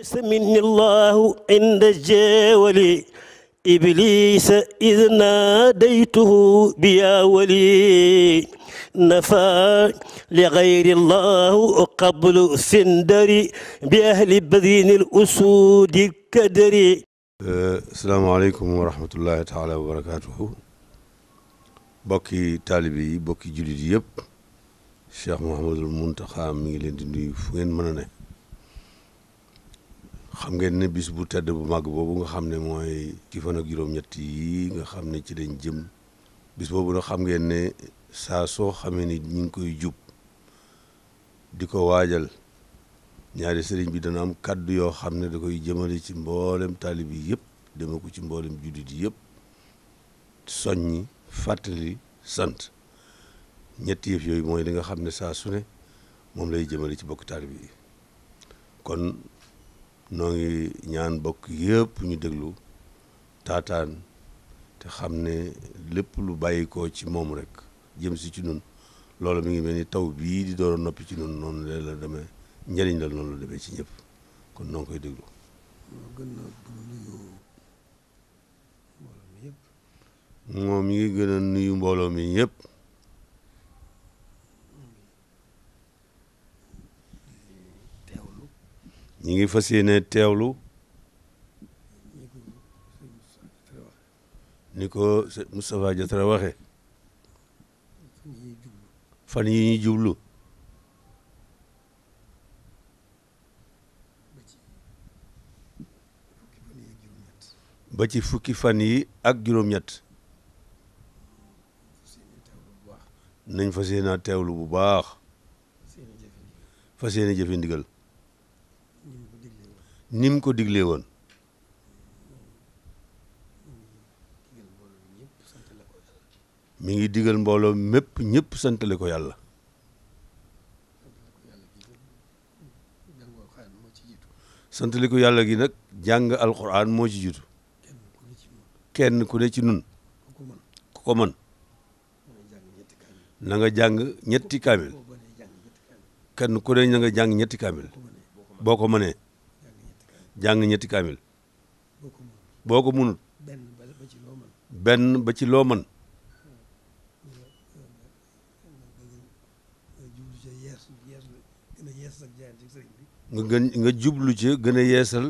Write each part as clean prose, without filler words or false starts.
سمني الله عند الجاول إبليس إذ ناديته بيا ولي نفى لغير الله قبل سندري بأهل بذين الأسود الكدري. السلام عليكم ورحمة الله تعالى وبركاته. bokki taalibe yi bokki jullit yi yëpp Cheikh Mouhamadul Mountakha mi ngi leen di nuyu fu ngeen mën a ne. xam ngeen ne bis bu tedd bu màgg boobu nga xam ne mooy ki fan ak juróom-ñett yi nga xam ne ci dañ jëm bis boobu nag xam ngeen ne saa soo xamee ni ñu ngi koy jub di ko waajal ñaari sëriñ bi dana am kaddu yoo xam ne da koy jëmale ci mboolem taalib yi yëpp deme ko ci mboolem jullit yi yëpp soññi fàttali sant ñetti yëf yooyu mooy li nga xam ne saa su ne moom lay jëmale ci bokk taalib yi kon noo ngi ñaan bokk yëpp ñu déglu taataan te xam ne lépp lu bàyyi ko ci moom rek jëm si ci nun loolu mi ngi mel ni taw bii di door a noppi ci nun noonu la demee njëriñ la noonu la demee ci ñëpp kon noo ngi koy déglu. moom mi ngi gën a nuyu mbooloo mi ñëpp. ñi ngi fas yéene teewlu ni ko Moustapha Diatra waxe fan yi ñu jublu ba ci fukki fan yi ak juróom-ñett nañ fas yéene teewlu bu baax fas yéene jëfe ndigal nim ko diglee woon mi ngi digal mbooloo mépp ñëpp santale ko yàlla santale ko yàlla gi nag jàng alquran moo ci jiitu kenn ku ne ci nun ku ko mën na nga jàng ñetti kaamil kenn ku ne na nga jàng ñetti kaamil boo ko mënee jàng ñetti kaamil boo ko munut benn ba ci loo mën nga jublu ci gën a yeesal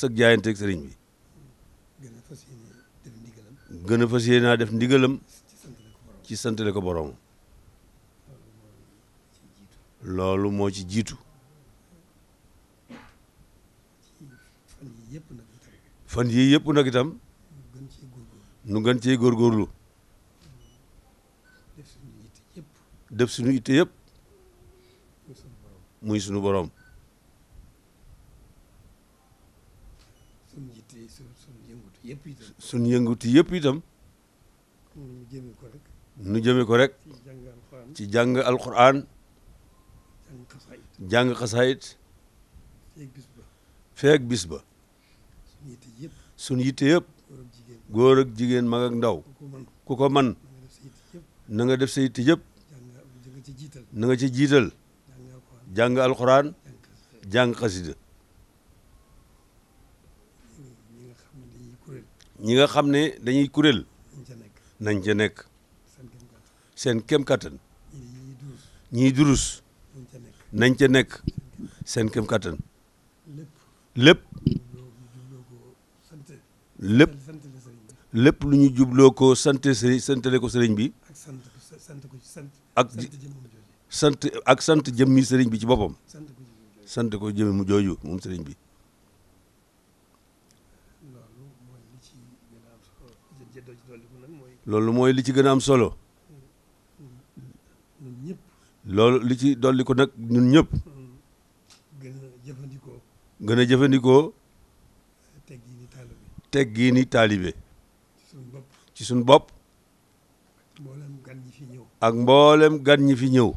sa jaayante ak sëriñ bi gën a fas yéenaa def ndigalam ci santale ko borom loolu moo ci jiitu fan yii yëpp nag itam nu gën cee góorgóorlu def suñu itte yëpp muy suñu borom suñu yënguti yëpp itam nu jëme ko rek ci jàng alquran jàng xasaayit feek bis ba suñu yitte yëpp góor ak jigéen mag ak ndaw ku ko man na nga def sa yitte yëpp na nga ci jiital jàng alquran jàng xasida ñi nga xam ne dañuy kuréel nañ ca nekk seen kem kattan ñiy durus nañ ca nekk seen kem kattan lépp lu ñu jubloo ko santale ko sëriñ bi ak sant jëmmi sëriñ bi ci boppam sant ko jëmmi mu jooju moom sëriñ bi loolu mooy li ci gën a am solo loolu li ci dolli ko nag ñun ñëpp gën a jëfandikoo teggiini taalibe ci suñ bopp ak mboolem gan ñi fi ñëw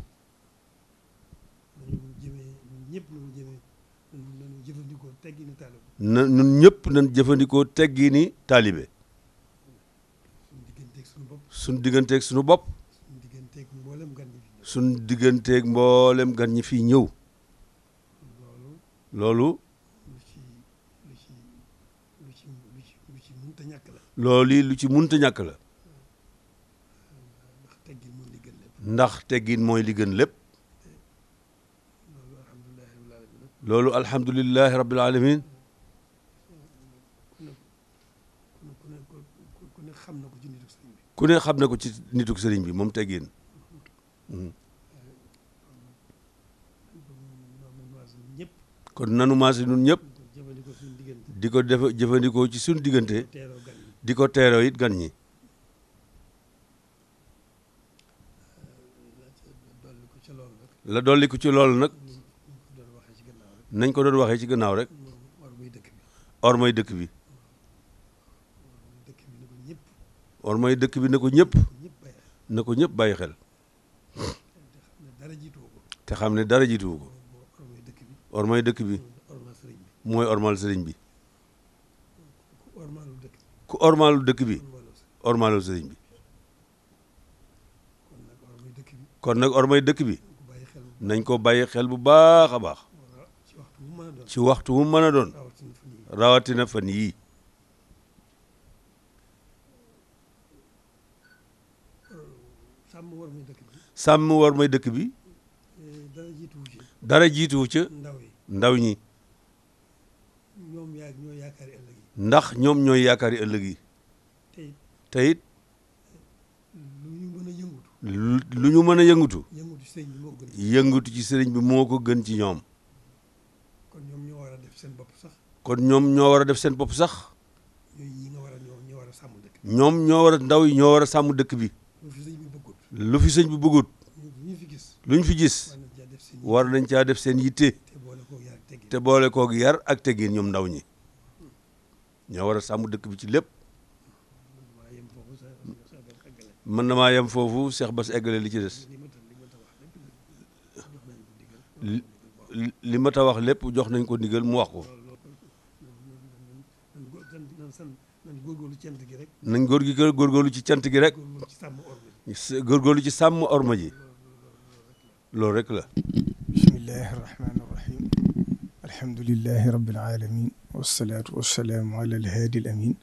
na ñun ñëpp nañ jëfandikoo teggiini taalibe suñ digganteeg suñu bopp suñ digganteeg mboolem gan ñi fi ñëw loolu mënta ñàkk la. loolu lu ci munta ñàkk la. ndax teggin mooy li gën lépp. ndax teggin mooy li gën lépp. loolu alhamdulilahi rabbil alamin. ku ne xam na ko ci nituk sëriñ bi. ku ne xam na ko ci nituk sëriñ bi moom teggin. kon nanu maase ñun ñëpp di ko def jëfandikoo ci suñu diggante di ko teeroo it gan ñi. la dolli ko ci loolu nag nañ ko doon waxee ci gannaaw rek or mooy dëkk bi or mooy dëkk bi na ko ñëpp bàyyi xel te xam ne dara jiituwu ko or mooy dëkk bi mooy ormal sëriñ bi ku ormalu dëkk bi ormalu sëriñ bi kon nag or mooy dëkk bi nañ ko bàyyi xel bu baax a baax ci waxtu wu mën a doon rawatina fan yii sàmm war mooy dëkk bi dara jiituwu ca ndaw ñi ndax ñoom ñooy yaakaari ëllëg yi te it lu ñu mën a yëngutu yëngutu ci sëriñ bi moo ko gën ci ñoom kon ñoom ñoo war a def seen bopp sax ñoom ñoo war a ndaw yi ñoo war a sàmm dëkk bi lu fi sëñ bi bëggut lu ñu fi gis war nañ caa def seen yitte te boole koog yar ak teggin ñoom ndaw ñi ñoo war a sàmm dëkk bi ci lépp. mën na maa yem foofu Cheikh Bass eggale li ci des li ma ta wax lépp jox nañ ko ndigal mu wax ko nañ góorgóorlu ci cant gi rek góorgóorlu ci sàmm orma ji loolu rek la. bismillahi rahmani rahim alhamdulillahi rabbil alamin wassalatu wassalamu ala alhaadi al amin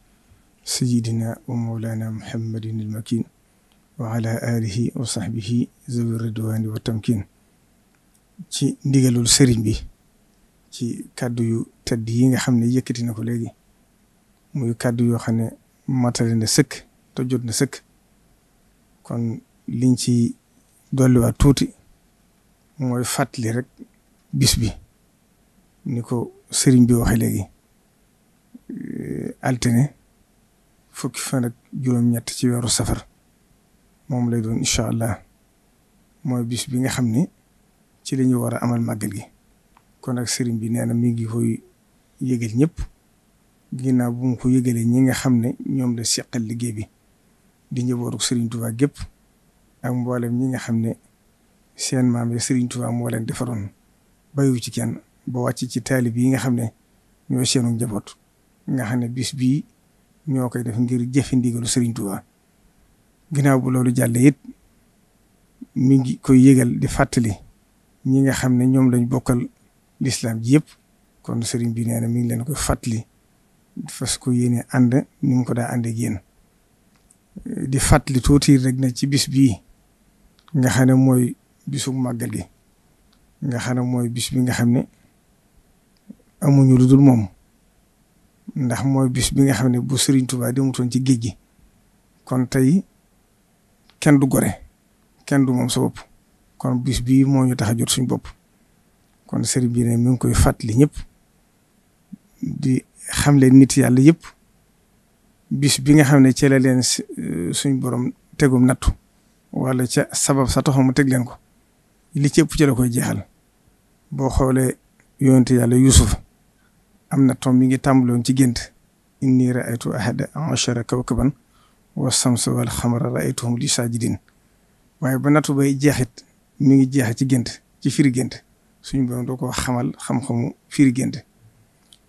sayidina wa mawlana muhammadin al makin wa ala alihi wa sahbihi zawi ridwani wa tamkin ci ndigalul sëriñ bi ci kàddu yu tedd yi nga xam ne yëkkati na ko léegi muy kàddu yoo xam ne matale na sëkk te jot na sëkk kon liñ ci dolliwaat tuuti mooy fàttali rek bis bi ni ko sëriñ bi waxe léegi altine fukki fan ak juróom-ñett ci weeru safar moom lay doon incha allah mooy bis bi nga xam ne ci la ñu war a amal màggal gi kon ak sëriñ bi nee na mi ngi koy yëgal ñëpp ginnaaw bu mu ko yëgalee ñi nga xam ne ñoom la seqal liggéey bi di njabootu sëriñ Tuubaa gépp ak mboolem ñi nga xam ne seen maam ya sëriñ Tuubaa moo leen defaroon bayu ci kenn ba wàcc ci taalib yi nga xam ne ñoo seenu njaboot nga xam ne bis bii ñoo koy def ngir jëfe ndigalu sëriñ Tuubaa ginnaaw bu loolu jàlle it mi ngi koy yëgal di fàttali ñi nga xam ne ñoom lañ bokkal lislaam ji yëpp kon sëriñ bi nee na mi ngi leen koy fàttali fas ko yéene ànd ni mu ko daa ànd ak yéen di fàttali tuuti rek na ci bis bii nga xam ne mooy bisu màggal gi nga xam ne mooy bis bi nga xam ne amuñu lu dul moom ndax mooy bis bi nga xam ne bu Sëriñ Tuubaa demutoon ci géej gi kon tey kenn du gore kenn du moom sa bopp kon bis bii moo ñu tax a jot suñu bopp kon sëriñ bi ne mi ngi koy fàttali ñëpp di xam leen nit yàlla yëpp bis bi nga xam ne ci la leen suñ borom tegum nattu wala ca sabab sa taxaw mu teg leen ko li ci ëpp ci la koy jeexal boo xoolee yonente yàlla Yuusuf am na tom mi ngi tàmbaloon ci gént inni raaytu ahada ashara kawkaban wa samsa wal xamara raaytuhum li saajidin waaye ba nattu bay jeexit mi ngi jeex ci gént ci firi gént suñu borom doo ko xamal xam-xamu firi gént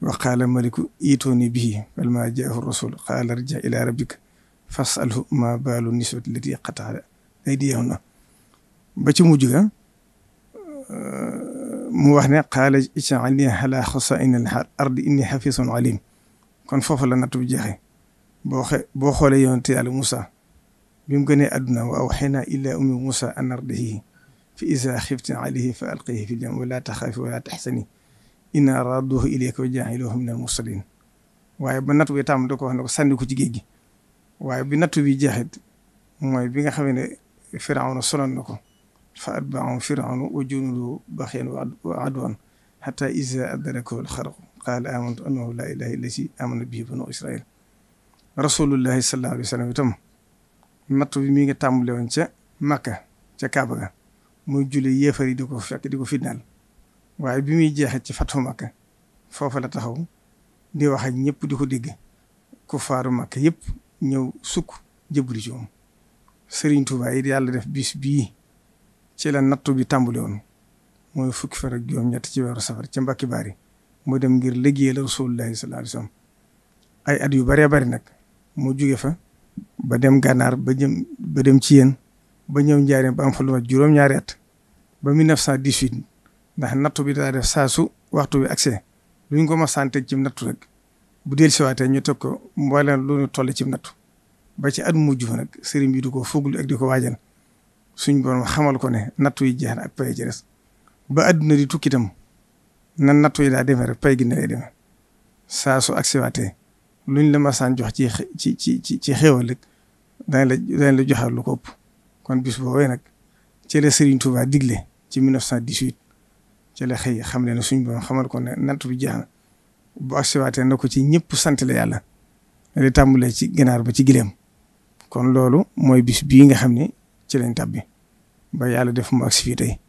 wa qaala maliku iitooni bihi falammaa jaahu rasul qaala irji' ilaa rabbika fas'alhu maa baalu niswati llatii qata'na aydiyahunna ba ci mujj ga mu wax ne qaala ij'alnii alaa xazaa'ini al-ardi innii hafiizun aliim kon foofu la nattu bi jeexee boo xoolee yonent Yàlla Moussa bi mu gënee àdduna wa awhaynaa ilaa ummi Moussa an ardi'ihi fa izaa xifti alayhi fa alqihi fil yammi wa laa taxaafi wa laa taxzani innaa raadduuhu ilayki wa jaa'iluuhu minal mursaliin waaye ba nattu bi tam da ko wax ne ko sànni ko ci géej gi waaye bi nattu bi jeexit mooy bi nga xam ne Firawna sonal na ko fa atba'ahum Firawnu wa junuuduhu baghyan wa adwan hattaa izaa adrakahu al-gharaqu qaala aamantu annahu laa ilaaha illazii aamana bihi banuu Israa'iil rasulullahi sallallahu alayhi wa sallam itam nattu bi mi ngi tàmbale woon ca Makka ca Kaaba ga muy julli yéefar yi di ko fekk di ko fitnaal waaye bi muy jeexee ci Fathu Makka foofa la taxaw di wax ak ñëpp di ko dégg ku faaru Makka yëpp ñëw sukk jëbbali ci moom Serigne Touba yi yàlla def bis bii ci la nattu bi tàmbale woon mooy fukki fan ak juróom-ñett ci weeru safar ca Mbàkke Baari mu dem ngir liggéeyal rasulullahi sallallahu alayhi wa sallam ay at yu bëree bëri nag mu jóge fa ba dem gànnaar ba dem ci yéen ba ñëw njaareen ba am fa lu ma juróom-ñaari at ba 1918 ndax nattu bi daa def saa su waxtu bi accès luñ ko ma santé ci nattu rek bu del siwaatee ñu teg ko mbooleem lu ñu toll ci nattu ba ci at mujj fa nag sëriñ bi du ko fuglu ak di ko waajal suñ borom xamal ko ne nattu yi jeex na ak pay ci des ba adduna di tukki itam nan nattu yi daa demee rek pay gi ne lay demee saa su accès waatee luñ la masaan jox ci xéewal rek dañ la joxal lu ko ëpp kon bis boobee nag ci la Serigne Touba digle ci 1918 ci la xëy xam ne suñ borom xamal ko ne nattu bi jeex na bu accès waatee na ko ci ñëpp sant la yàlla di tàmbalee ci ginaar ba ci gileem kon loolu mooy bis bii nga xam ne ci lañ tàbbi ba yàlla def mu agsi fii tey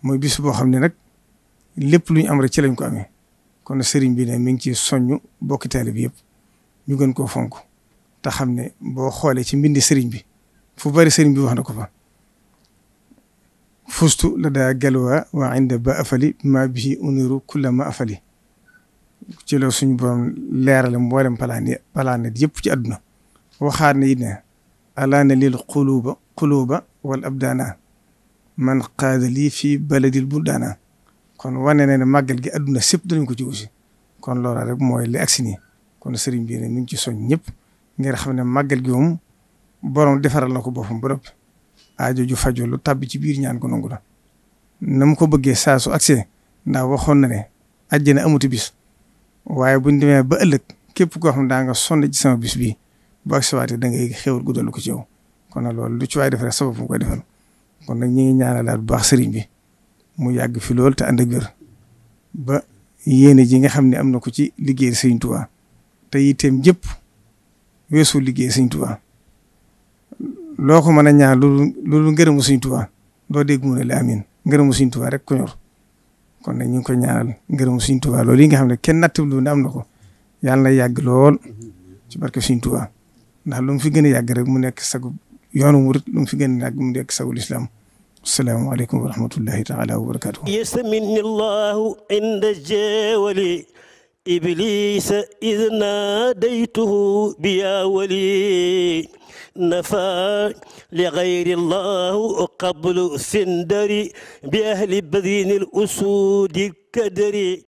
mooy bis boo xam ne nag lépp lu ñu am rek ci lañ ko amee kon sëriñ bi ne mi ngi ci soññu bokki taalibe bi yëpp ñu gën koo fonk te xam ne boo xoolee ci mbindi sëriñ bi fu bari sëriñ bi wax na ko fa fustu la daa galwaa waa inda ba afali ma bihi uniru kulla ma afali ci la suñu borom leerale mboolem palaanet yëpp ci àdduna waxaat ne it ne alaana lil quluba wal abdaana man qaada lii fii baladil buldaana kon wane na ne màggal gi àdduna sépp danañ ko ci aussi kon loola rek mooy li agsi nii kon sëriñ bi ne mi ngi ci soñ ñëpp ngir xam ne màggal gi moom borom defaral na ko boppam ba noppi aajo ju fajoo lu tàbbi ci biir ñaan ko nangu la na mu ko bëggee saa su agsee ndax waxoon na ne àjjana amuti bis waaye buñ demee ba ëllëg képp koo xam ne daa nga sonn ci sama bis bii bu agsiwaatee da ngay xéwal guddalu ko ci yow kon nag loolu lu ci waay def rek sabab mu koy defal kon nag ñi ngi ñaanalaat bu baax sëriñ bi mu yàgg fi lool te ànd ak wér ba yéene ji nga xam ne am na ko ci liggéey Sëriñ Tuubaa te itam jëpp weesu liggéey Sëriñ Tuubaa loo ko mën a ñaan loolu ngërëmu Sëriñ Tuubaa doo dégg mu ne la amiin ngërëmu Sëriñ Tuubaa rek ko ñor kon nag ñu ngi koy ñaanal ngërëmu Sëriñ Tuubaa loolu yi nga xam ne kenn nattablu ne am na ko yàlla na yàgg lool ci barke Sëriñ Tuubaa ndax lu mu fi gën a yàgg rek mu nekk sagu yoonu murit lu mu fi gën a yàgg mu nekk sagu lislaam السلام عليكم ورحمة الله تعالى وبركاته. يسمن الله عند الجاول إبليس إذ ناديته بيا ولي نفى لغير الله قبل سندري بأهل بذين الأسود الكدري